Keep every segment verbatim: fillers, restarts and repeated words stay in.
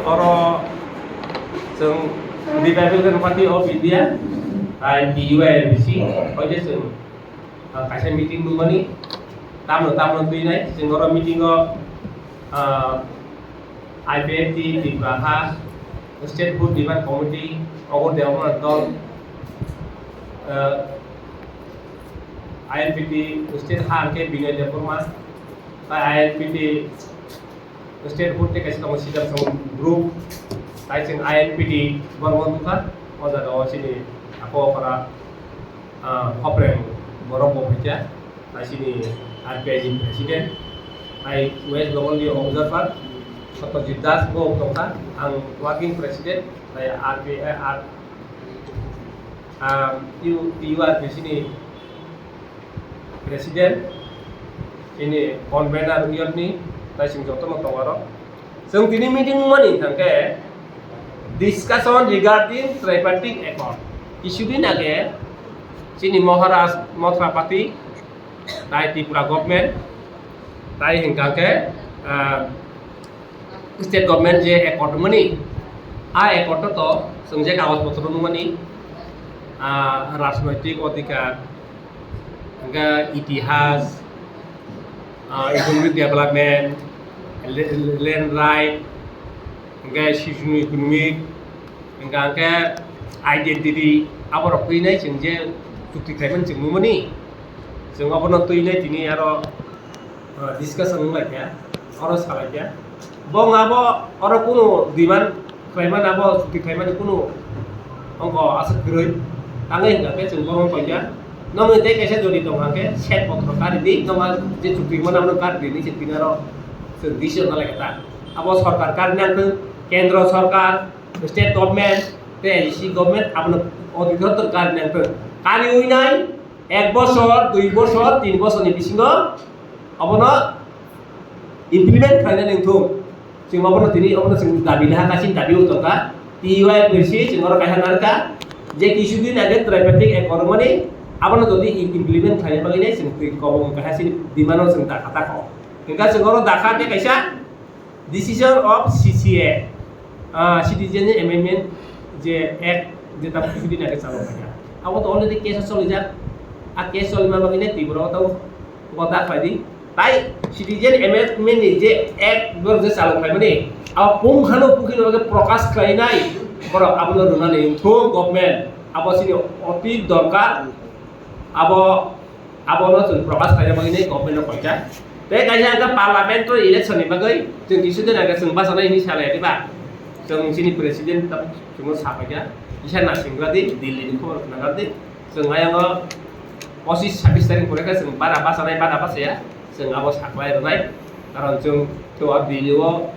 Oro chwng Revival Party of India, tai T U I R B C, oide chwng, ah, kaisa meeting nungmani, tamno tamno twinai, chwng oro meeting o, ah, I P F T, Tripura Ha, State Food Demand Committee, Ogor Debbarma Dol, ah, I N P T State Ha hwnkhe Binoy Debbarma, tai I N P T State Food tei kaisa tongo Sijak Song Group, tai chwng I N P T borok wngkha, o jaga o chini ako okra, ah, Hopreng borok bo phaikha, tai chini R P I ni president, tai West Bengal ni observer Satyajit Das bo tongkha, ang working president, tai R P I, ah, ah, T U R P C ni president, chini convener union ni, tai chwng jotono tongo aro. Chwng tini meeting wngmani hwnkhe discussion regarding tripartite accord. Kisudin age chini Maharaj Mothra Party, tai Tripura government, tai hwnkha khe, ah, state government je accord wngmani, a accord to chwng je kagoj potro nungmani, ah, rajnoitik odhikar, hwnkhe itihas, ah, economic development, la-, land right, hwnkhe socio economic, hwnkhe identity, aborok twinai chwng je chukti khlaimani chwng nungmani, chwng obono twinai tini aro, ah, discussion wnglaikha, oro salaikha. Bo wng abo oro kunu demand khlaimani, abo chukti khlaimani kunu ongko aswk kwrwi. Tangwi hwnkha khe chwng bohrok wngkha, nokni tei kaisa jodi tongkha khe set potro kari di, nokha je chukti mano abono kari di hinwi se tini aro chwng decision nalaikha ta. Abo sorkar kari nangthwng, kendro sorkar, state government tei A D C government abono odhikar kari nangthwng. Kariwi nai ek bosor, dui bosor, tin bosorni bisingo abono implement khlainani wngthung. Chwng abono tini abono chwng dabi laha, kaisa dabi o tongkha. T U I P C chwng oro kaisa narwkha je kisudin age tripartite accord rwmani abono jodi i-, implement khlaina bagwi nai chwng twi kobong kaisa chini demand o chwng dakha ta kho. Hwnkha chwng oro dakha tei kaisa decision of C C A, ah, Citizen Amendment je Act, jeta kisudin age chalo phaikha. Abo to already case o cholijak. A case cholima bagwi nai Tripura o to goda khlai di. Tai Citizen Amendment ni je Act borok je chalo khlaimani, abo pung khano pung kheno khe prokash khlainai borok abono rwnani wngthung government. Abo chini oti dorkar. Abo, abono chwng prokash khlaina bagwi nai government no koikha. Tei kaisa hwnkhe parliamentary election ni bagwi chwng kisu din age chwng bachanai hinwi salai diba? Chwng chini president tabuk chwngno sapaikha, kisa nasingra di, Delhi ni khobor khnagar di. Chwng ayang o pochis sabis tarik pore khe chwng bara bachanai, bara bachaya, chwng abo saklai rwnai. Karon chwng to a Delhi o,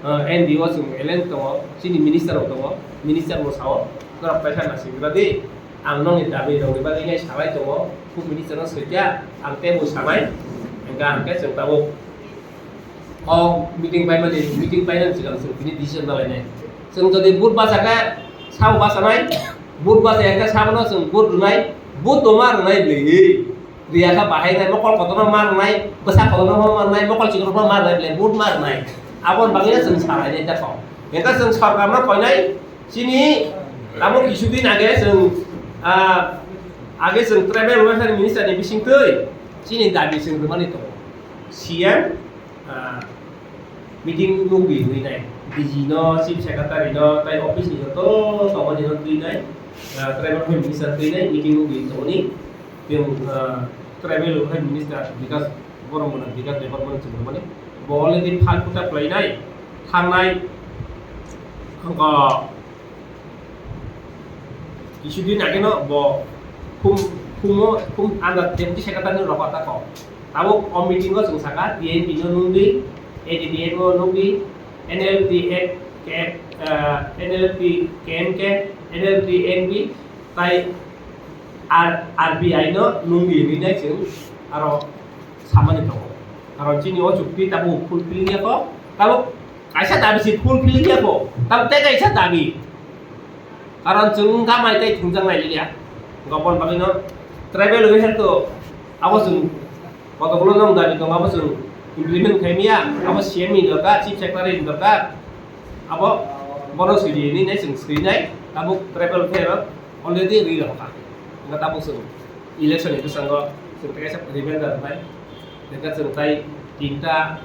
eh, N D O chwng eleng tongo, chini minister rok tongo, minister bo sao, norok kaisa nasingra di. Ang nokni dabi rokni bagwi nai salai tongo, Chief Minister no soikha, ang teibo sanai, hwnkha hwnkhe chwng tabuk o meeting paimani, meeting painani swkang chwng tini decision nalainai. Chwng jodi vote bachakha, sabo bachanai, vote bachaya khe sabono chwng vote rwnai, vote to ma rwnai bwlwi. Riya kha bahai nai, mokol kotorma ma rwnai, bwsa kotorma ma rwnai, mokol chikon ma rwnai, bwlai vote ma rwnai. Aboni bagwi no chwng salainai ta kok. Hwnkhe chwng sorkarno koinai, chini tabuk kisudin age chwng, ah, age chwng tribal welfare minister ni bisingtwi chini dabi chwng rwmani tongo. C M, ah, meeting nukdi hinwi nai. D G no, Chief Secretary no, tai office ni joto tongmani no twi nai, ah, tribal welfare minister twi nai, meeting nukdi tongmani. Tei, ah, tribal welfare minister Bikas Boromani, Bikas Debbarmani chwng rwmani. Bo already phal khuta khlainai, thangnai, wngkha. Kisudin ageno bo khum, khumo, khum under deputy secretary ni rohor ta kok. Tabuk o meeting o chwng saka T N P no nungdi, A D P F no nungdi, N L T F, K, ah, N L T K M K, N L T N P, tai R, R B I no nungdi hinwi nai chwng aro samani tongo. Karon chini o chukti tabuk fulfill ya kho, tabuk kaisa dabi si fulfill ya kho, tabuk tei kaisa dabi. Karon chwng wngkha mai tei thwngjak nai liya. Gopon bagwi no tribal welfare to abo chwng kotokgulo nong dabi tongo, abo chwng implement khai maya, abo C M ni dorkar, Chief Secretary ni dorkar. Abo bono siri ni nai chwng siri nai, tabuk tribal welfare already ri rok kha. Nga tabuk chwng election ni bwskango chwng kaisa reminder bai. Teka chwng tai tinta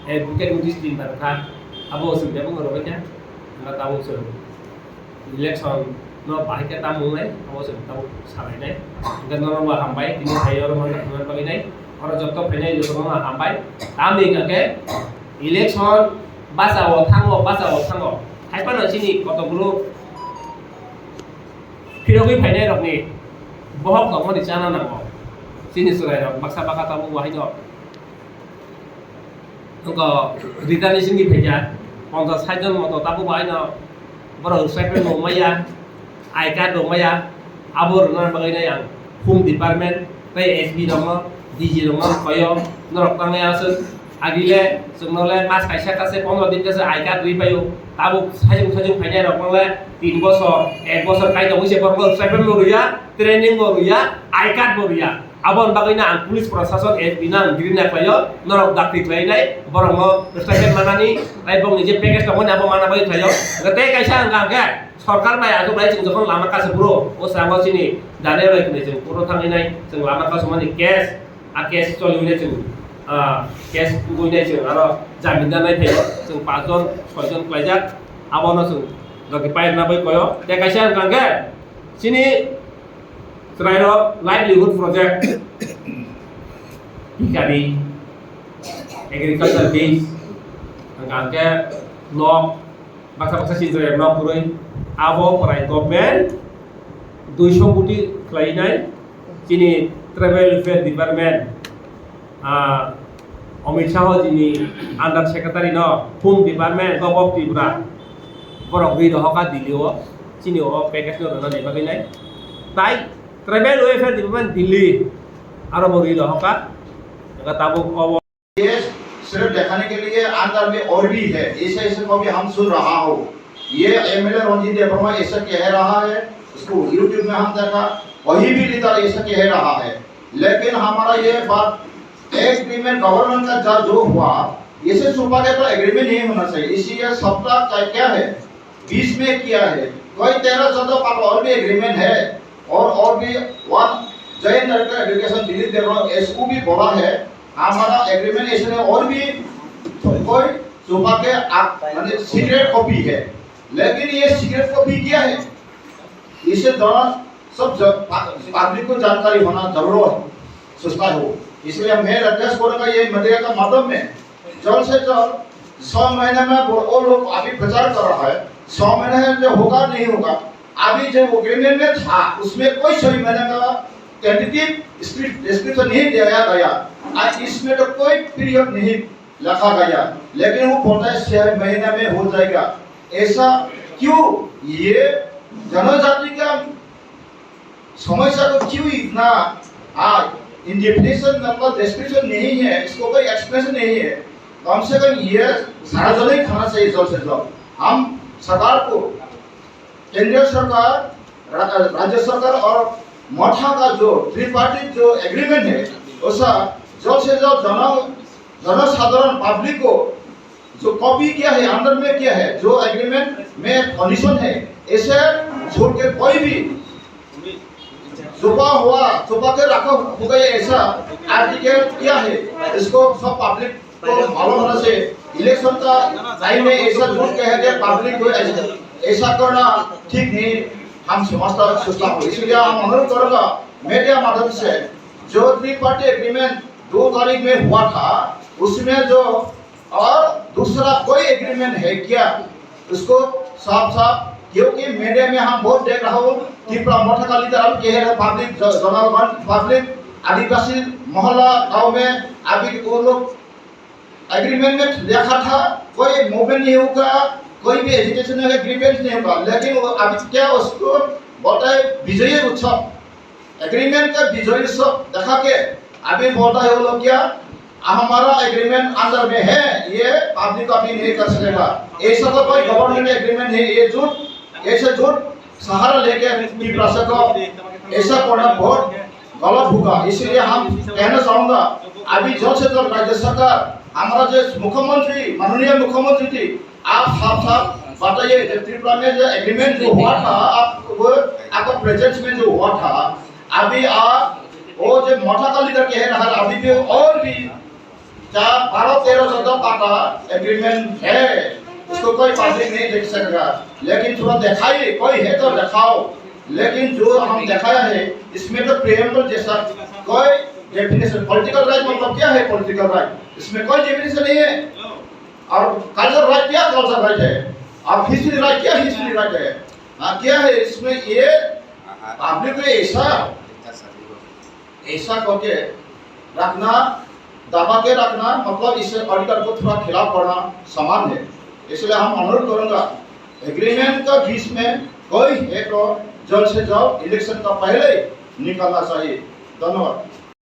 advocate notice tinta kha. Abo chwng bebak rok kha. Nga tabuk chwng election no bahai khe tamo wngnai, abo chwng tabuk salainai. Hingkhe norok bo hambai, tini phaio oro mangkha thangna bagwi nai. Oro joto phainai joto no hambai. Tamni hingkha khe election bachao thango, bachao thango. Hai phano chini kotokbru phirogwi phainai rokni bohok tongmani chana nango. Chini chwrai rok baksa bakha tabuk bo haino Wngkha reservation ni phaikha, ponchas sait jon moto tabuk bo haino borok recycle rok maya, I card rok maya, abo rwna bagwi nai ang home department tei S P rokno, D G rokno khoyo, norok tangnai aswk agile chwngno le mas kaisa kase pondro din kase I card rwi paio, tabuk sajwk sajwk phainai rokno le tin bosor, ek bosor kai tongwi se borokno recycle bo rwya, training bo rwya, I card bo rwya. Aboni bagwino ang police prosason S P no ang grina khlaio, norok dakti khlainai, borokno statement manani, tei bongni je package tongmani abo mana bagwi khlaio. Hwnkhe tei kaisa hwnkha hwnkhe, sorkar bai achuk lai chwng jokhon lama kasu phuru, o srango chini Daniel bai khwnwi chwng court-o thangwi nai, chwng lama kasumani case, a case choliwi nai chwng, ah, case tubui nai chwng aro jamin da nai phaio, chwng panch jon, soi jon khlaijak, abono chwng joki pai rwna bagwi koyo. Tei kaisa hwnkha hwnkhe, chini Chwrairok livelihood project, pikari, agriculture base, hwnkha hwnkhe nok, baksa baksa chini chwrairok nok kwrwi, abo prai government duiso koti khlainai, chini tribal welfare department, ah, Amit Shah jini under secretary no Home Department, Govt of Tripura, borok rwi rohoka Delhi o, chini o package no rwna nai bagwi nai. Tai Tribal Welfare Department Delhi aro bo rwi rohoka, tabuk obo. ये सिर्फ दिखाने के लिए अंदर में और भी है, ऐसे ऐसे को भी हम सुन रहा हो। ये एमएलए रणजीत देववर्मा ऐसा कह रहा है, उसको YouTube में हम देखा, वही भी लीडर ऐसा कह रहा है। लेकिन हमारा ये बात, एग्रीमेंट गवर्नमेंट का जा-, जो हुआ, इसे छुपा के तो एग्रीमेंट नहीं होना चाहिए। इसीलिए सबका क्या, क्या है, बीच में किया है, कोई तेरह चौदह पार्ट और भी एग्रीमेंट है, और, और भी वन जयंत का एप्लीकेशन दिलीप देवरा एसओ भी बोला है, हमारा एग्रीमेंट इसमें और भी कोई छुपा के आप, माने सीक्रेट कॉपी है, लेकिन ये सीक्रेट कॉपी क्या है, इसे जन सब ज-, पा-, पब्लिक को जानकारी होना जरूर है, सोचता हो। इसलिए मैं रिक्वेस्ट करूंगा ये मीडिया का माध्यम में, जल्द से जल्द छह महीने में वो, वो लोग अभी प्रचार कर रहा है, छह महीने में जो होगा नहीं होगा, अभी जो एग्रीमेंट में था, उसमें कोई छह महीने का टेंटेटिव डिस्क्रिप-, डिस्क्रिप्शन नहीं दिया गया। आज इसमें तो कोई पीरियड नहीं रखा गया, लेकिन वो बोलता है छह महीने में हो जाएगा। ऐसा क्यों? ये जनजाति का समस्या को क्यों इतना, आ, इंडिफिनेशन मतलब डिस्क्रिप्शन नहीं है, इसको कोई एक्सप्लेनेशन नहीं है, कम से कम ये सार्वजनिक होना चाहिए जल्द से जल्द। हम सरकार को, केंद्रीय सरकार, रा-, राज्य सरकार और मठा का जो त्रिपार्टी जो एग्रीमेंट है, उसका जल्द से जल्द जन-, जनसाधारण पब्लिक को जो कॉपी क्या है, अंदर में क्या है, जो एग्रीमेंट में कंडीशन है, ऐसे छोड़ के कोई भी छुपा हुआ, छुपा के रखा हुआ है, ऐसा आर्टिकल क्या है, इसको सब पब्लिक को मालूम होना चाहिए। इलेक्शन का टाइम में ऐसा झूठ कह के पब्लिक को ऐसा, ऐसा करना ठीक नहीं, हम समझता, सोचता हूँ। इसलिए हम अनुरोध करूँगा मीडिया माध्यम से, जो त्रिपार्टी एग्रीमेंट दो तारीख में हुआ था, उसमें जो और दूसरा कोई एग्रीमेंट है क्या, उसको साफ साफ, क्योंकि मीडिया में हम बहुत देख रहा हूँ, त्रिपुरा मोर्चा का लीडर अभी कह रहे पब्लिक, ज-, जनरल पब्लिक, आदिवासी मोहल्ला गांव में अभी वो लोग एग्रीमेंट में लिखा था, कोई मूवमेंट नहीं होगा, कोई भी एजिटेशन नहीं होगा, ग्रीवेंस नहीं होगा, लेकिन वो अभी क्या उसको बोलता है विजय उत्सव, एग्रीमेंट का विजय उत्सव दिखा के अभी बोलता है वो लोग क्या, हमारा एग्रीमेंट अंदर में है, ये पब्लिक अभी नहीं कर सकेगा। ऐसा तो कोई गवर्नमेंट एग्रीमेंट नहीं, ये झूठ, ऐसे झूठ सहारा लेके तिप्रसा को ऐसा करना बहुत गलत होगा। इसलिए हम कहना चाहूंगा, अभी जल्द से जल्द राज्य सरकार, हमारा जो मुख्यमंत्री, माननीय मुख्यमंत्री जी, आप साफ साफ बताइए, जो त्रिपुरा में जो एग्रीमेंट जो हुआ था, आप वो आपका प्रेजेंस में जो हुआ था, अभी आप वो जो मोटा का लीडर कह रहा है, अभी भी और भी चार बारह तेरह चौदह पाता एग्रीमेंट है, उसको कोई पब्लिक नहीं देख सकेगा। लेकिन थोड़ा दिखाइए, कोई है तो दिखाओ। लेकिन जो हम दिखाया है, इसमें तो प्रिएम्बल जैसा कोई डेफिनेशन, पॉलिटिकल राइट मतलब क्या है? पॉलिटिकल राइट, इसमें कोई डेफिनेशन नहीं है। और कल्चर राइट क्या कल्चर राइट है? और हिस्ट्री राइट क्या हिस्ट्री राइट है? हाँ, क्या है इसमें? ये पब्लिक को ऐसा ऐसा करके रखना, दबा के रखना, मतलब इससे ऑडिटर को थोड़ा खिलाफ करना समान है। इसलिए हम अनुरोध करूंगा, एग्रीमेंट का बीच में कोई है तो जल्द से जल्द इलेक्शन का पहले ही निकालना चाहिए। धन्यवाद।